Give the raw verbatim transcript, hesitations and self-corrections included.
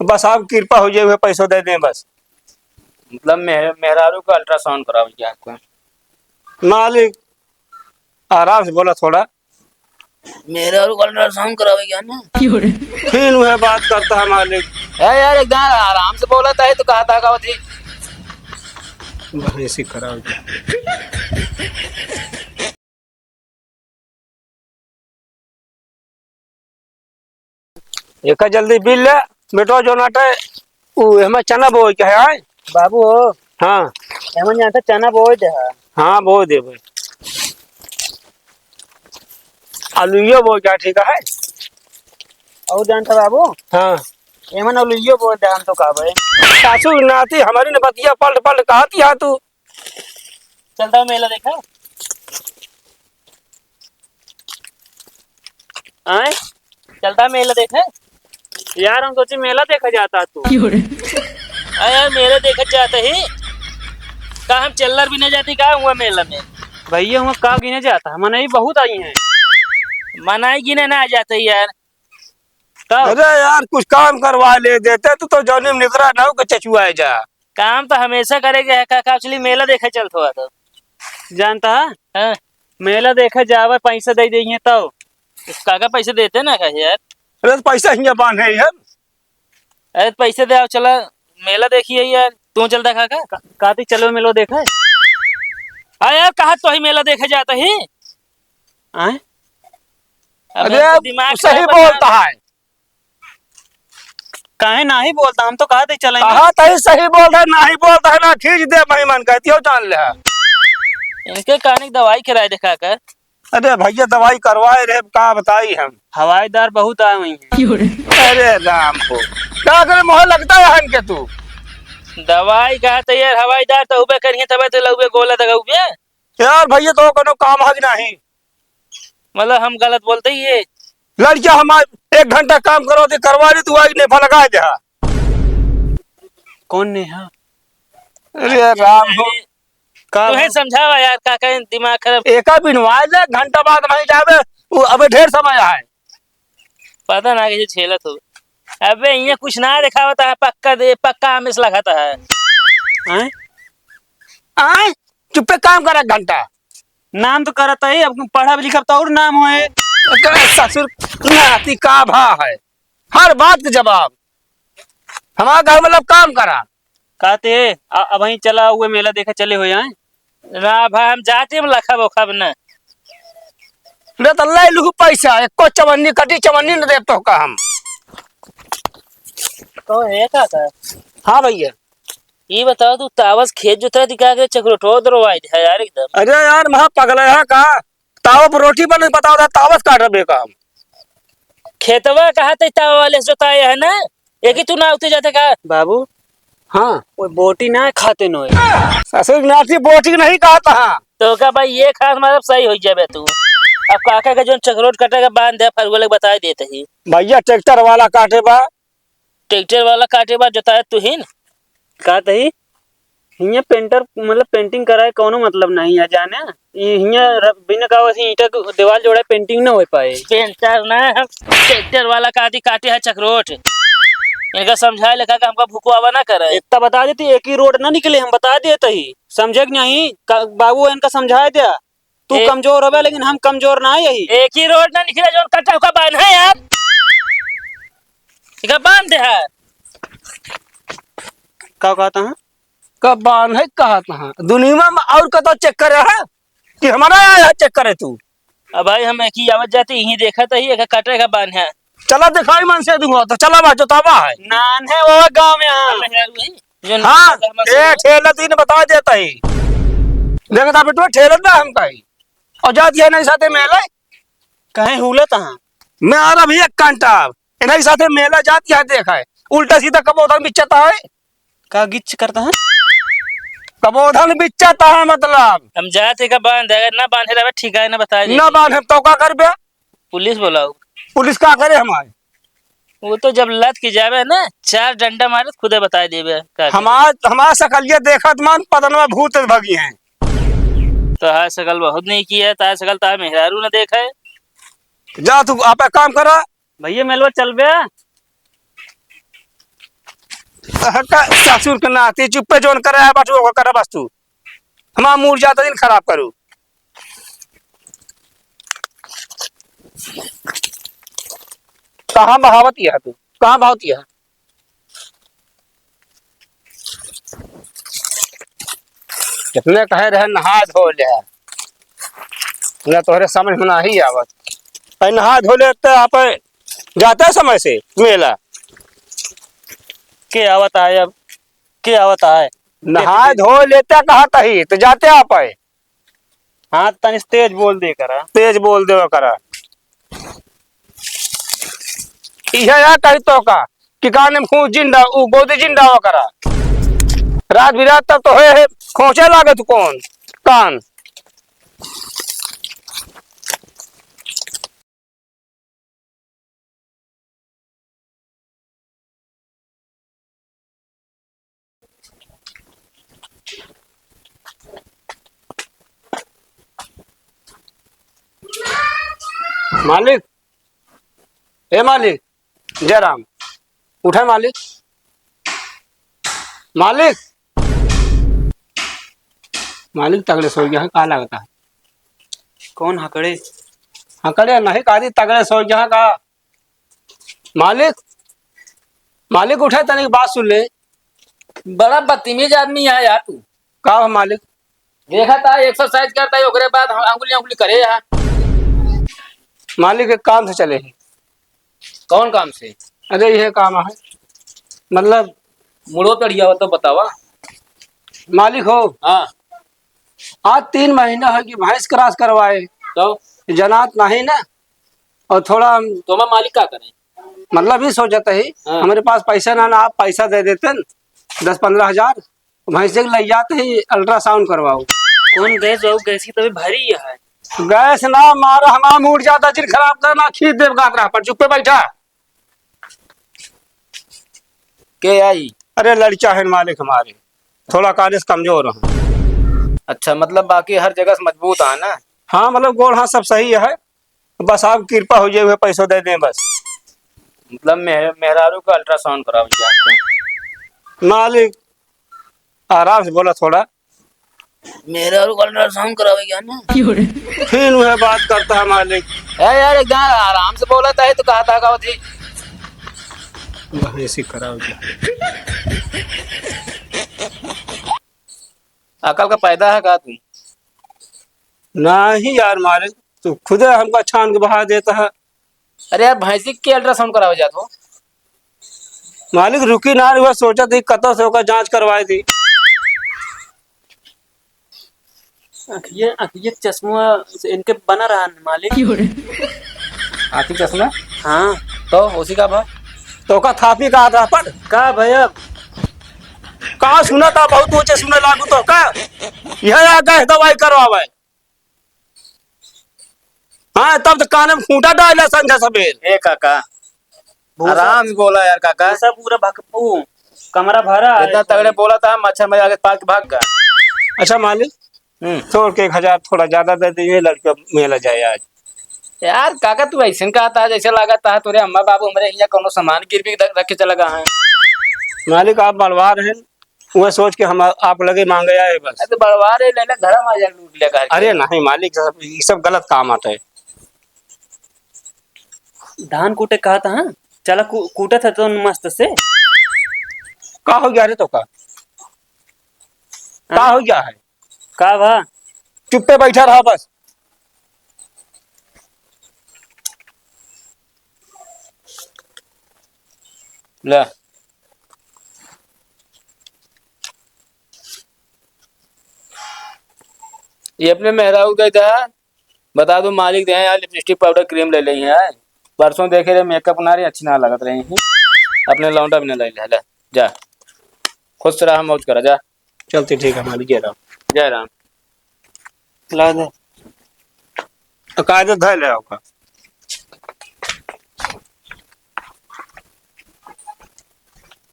बस आप कृपा हो जाए, उहे पैसो दे दें बस। मतलब मेह-, मेहरारू का अल्ट्रासाउंड करावे के आपका? मालिक, आराम से बोला थोड़ा। मेहरारू का अल्ट्रासाउंड करावे के है ना? फिर उहे बात करता है मालिक। ए यार, एकदम आराम से बोला था, तो कहा था, कहा थी। भैंसी खराब। एका जल्दी बिल ले, बेटवा, जो नाटे, उ एहमा चना बोए के है, आय? बाबू हो। हाँ। एमन जानता चना बोए दे है। हाँ, बोए दे भाई। आलूयो बोए के है, ठीक है? और जानता बाबू? हाँ। एमन आलूयो बोए दे, हम तो कहबे। सासू नाती हमारी न बतिया पलट पलट कहती है तू। चलता मेला देखा। आय? चलता मेला देखा। यार, हम सोचे मेला देखा जाता तू। क्यों रे? अरे यार, मेला देखा जाता ही। का हम चिल्लर भी नहीं जाती का हुआ मेला में? भैया, हुआ का गिने जाता है, मनई बहुत आई हैं। मनई गिने ना आ जाते यार। तब? अरे यार, कुछ काम करवा ले देते, तू तो जौनी में निकरा ना हो के चचुआए जा। काम तो हमेशा करे के है, का, का actually मेला देखे चलत हुआ तो। जानता है? हाँ। मेला देखे जावे, पैसा दे देइए तो। काका पैसे देते ना का यार? अरे तो पैसा हियाँ बांधे है। अरे तो पैसे दे, आओ चला मेला देखिए यार। तू चलता काका? का-, काती चलो मेला देखे? हाँ यार, कहा तो ही मेला देखे जाता ही। आय? अबे अरे, दिमाग सही खराब है बोलता यार। है। काहे नाही बोलता? हम तो कहा थे चलेंगे। कहा तही सही बोलता है, नाही बोलता है ना, खींच दे मेहमान कहती हो, जान ले। इनके कहने की दवाई कराए दिखा कर। अरे भैया, दवाई करवाए रहे, का बताई हम। हवाईदार बहुत आए हुए हैं। अरे राम हो, का करे मोह लगता है हन के तू? दवाई कहा तो यार, हवाईदार तो उबे करिए, तबे तो लउबे गोला दगउबे। यार भैया, तो कोनो काम है कि नहीं? मतलब हम गलत बोलते ही ये? लड़किया हमार एक घंटा काम करो तो करवा ली, तू आज नेफा लगा दे। कौन नेहा? अरे राम हो। का तुम्हें हो? समझावा यार, का कहें, दिमाग खराब। एका बिनवा ले, घंटा बाद नहीं जावे, वो अबे ढेर समय है। पता ना कैसे झेलत हो। अबे ये कुछ ना दिखावता है, पक्का दे, पक्का आमिस लगाता है। हैं? आए? चुप्पे काम करा घंटा। नाम तो करत है, अब पढ़ब लिखब तो और नाम होए। एकरा ससुर नाती का भा है, हर बात के जवाब। हमारा घर मतलब काम करा। कहते, अ-, अबहीं चला हुए मेला देखे चले हो यहाँ। ना भाई, हम जाते में लखब ओखब न। ले तो ले लूँ पैसा, एको चवन्नी कटी, चवन्नी न देब तो का हम। तो है काका? हाँ भैया। ये बताओ, तू तावस खेत जोतत ही का के चकरोटो दरवाई है यार एकदम। अरे यार, महा पगला है का? तावस रोटी बन बताओ था, तावस काटबे का हम। खेतवा कहा ते तावा वाले से जोताए है ना? एक ही तू ना उते जाते का? बाबू। हाँ। वो बोटी ना खाते नोए। ससुर नाती बोटी नहीं कहता हाँ। तो का भाई, ये खास मतलब सही हो जाबे तू। अब काका के जोन चकरोट कटे के बांध दे, फरुआ लोग बताए देते ही। भैया, ट्रैक्टर वाला काटे बा। ट्रैक्टर वाला काटे बा, जोताए तू ही न। का तही? हियाँ पेंटर, मतलब, पेंटिंग कराए कौनो मतलब नहीं है, जाने? ई हियाँ र-, बिना का वैसे ईंटा के दीवार जोड़ाए पेंटिंग न हो पाए। पेंटर ना, हम ट्रैक्टर वाला काटी काटे है चकरोट। इनका समझाए लेखा का हमका भुकवावा ना करे। इतना बता देती, एक ही रोड ना निकले, हम बता देते ही। समझे कि नहीं? का-, बाबू इनका समझाए दिया। तू ए- कमजोर होबे, लेकिन हम कमजोर ना है यही। एक ही रोड ना निकले, जोन कटा हुआ बांध है यार। इका बांध दे है। का कहता है? का बांध है, कहता है। दुनिया में और कतो चेक करे है कि हमारा यहाँ चेक करे तू? अब भाई, हम एक ही आवत जाते यहीं देखा तो ही, एक कटे का बांध है। चला दिखाई मन से दूंगा, तो चला बा, जोतावा है। नान है वो गाँव में, हाँ। हम है वही। जो हाँ, नंबर में ए, से ठेला तीन बता देता ही। देखता बेटवा, ठेला ना हम कहीं। और जाती है नहीं साथे मेले। कहीं हुलत हाँ। मैं आ रहा भैया कांटा। इन्हीं साथे मेला जाती है, देखा है। उल्टा सीधा कबोधन बिच्चता है। का गिच्च करता है? कबोधन बिच्चता है मतलब। हम जाते का बांध, अगर ना बांधे रहे, ठीक है, ना बताए दे। ना बांधे तो का करबे? पुलिस बुलाओ। पुलिस का करे हमारे? वो तो जब लत के जावे ना, चार डंडा मारे तो खुदे बताई देवे का करे। हमार, हमार सकलिया देखत मान पता ना भूत भगी हैं। तो हाय सकल बहुत नहीं किया है, तार सकल तार मेहरारू ना देखा है। जा तू आप एक काम करा। भैया मेलवा चलबे? हका ससुर के नाती चुप्पे जौन करे है, बस वो करे बस तू। हमार मूड जाता दिन खराब करू। कहाँ बहावत यह तू? कहाँ बहावत यह? कितने कहे रहे नहा धो ले, ना तोहरे समझ में नाही आवत। अरे नहा धो ले तो आप जाते समय से मेला। के आवत आए अब? के आवत आए? नहा धो लेते कहा तही तो जाते आप आए। हाँ, तनी तेज बोल दे करा। तेज बोल देवा करा। इहे या कही तो का कि कान में खूब जिंदा, उ गोदी जिंदा हुआ करा। रात बिरात तक तो है, है, खोंचे लागे तू कौन कान। मालिक, ए मालिक, जय राम, उठे मालिक, मालिक, मालिक तगड़े सो गया है, का लगता है? कौन हकड़े? हकड़े नहीं, कादी तगड़े सो गया का? मालिक, मालिक उठे, तनिक बात सुन ले। बड़ा बदतमीज आदमी है यार तू। का हो मालिक? देखा था exercise करता है, ओकरे बाद हम अंगुली अंगुली करे है। मालिक एक काम से चले हैं। कौन काम से? अरे यह काम है, मतलब मुड़ो तड़िया हो तो बतावा। मालिक हो। हाँ। आज तीन महीना है कि भैंस cross करवाए। तो? जनात नहीं ना। और थोड़ा हम तो मैं मालिक का करें? मतलब ही सोचत ही, हाँ। हमरे पास पैसा ना, ना आप पैसा दे देते न, दस पन्द्रह हजार, भैंसे के ले जाते ही ultrasound करवाओ। कौन गैस जाऊ? गैस की तभी भारी ही है। गैस ना मारा, हमारा मूड ज्यादा जिन खराब करना, खींच देव गात रहा, पर चुप्पे बैठा। के आई? अरे लड़का है मालिक हमारे, थोड़ा काले से कमजोर है। अच्छा, मतलब बाकी हर जगह से मजबूत है ना? हाँ, मतलब गोड़ हाथ सब सही है, बस आप कृपा हो जाए, पैसों दे दें बस। मतलब मेह-, मेहरारू का ultrasound कराओ जी आपको। मालिक, आराम से बोला थोड़ा। मेहरारू का ultrasound करावे क्या ना? फिर वह बात करता है मालिक। ए यार, एकदम आराम से बोला था, तो कहा था का जी? वहीं से कराओ जी। अकल का पैदा है का तू? नहीं यार मालिक, तू खुदे हमका छान के बहा देता है। अरे यार, भैंसी के ultrasound करावे जात हो? मालिक रुकी ना, वह सोचा थी कतौ से ओकर जांच करवाए दी। अखिए, अखिए चश्मा से इनके बना रहा है मालिक। आँखी चश्मा? हाँ। तो उसी का भा? तो का थापी का था पर? का भैया? का सुना था बहुत ऊंचे सुने लागू तो का? यह आ गए दवाई करवावे। हाँ, तब तो कान में खूंटा डाला संझा सबेर। ए काका, भूसा आराम से बोला यार काका। भूसा पूरा भक-, ऊ, कमरा भरा है। इतना तगड़े बोला था, मच्छर में आके पाक भाग गया। अच्छा मालिक, हम्म। छोड़ के एक हजार थोड़ा ज्यादा दे दीजिए, लड़का मेला जाए आज। यार काका, तू ऐसे कहता है जैसे लागत है तोरे अम्मा बाबू हमरे यहाँ कोनो सामान गिरवी रख, रख के चला गया है। मालिक, आप बलवार हैं, वह सोच के हम आप लगे मांगे आए बस। अरे तो बड़वा रे, ले ले, घर में आ जा, लूट ले घर के। अरे नहीं मालिक साहब, ये सब गलत काम आता है। धान कूटे कहा था, हाँ? चला कू-, कूटा था तो मस्त से। का हो गया रे तो का? का हाँ? हो गया है? का भा? चुप्पे बैठा रहा बस। ले। ये अपने मेहरारू दे दे, बता दो मालिक दे हैं यार, lipstick powder cream ले ली है। परसों देखे रहे makeup ना रही, अच्छी ना लगत रही है। अपने लौंडा भी ना ले ले, ले, जा। खुश रहा, मौज करा, जा। चलते ठीक है मालिक, जय राम। जय राम। ला दे। कायदे धै ले ओका।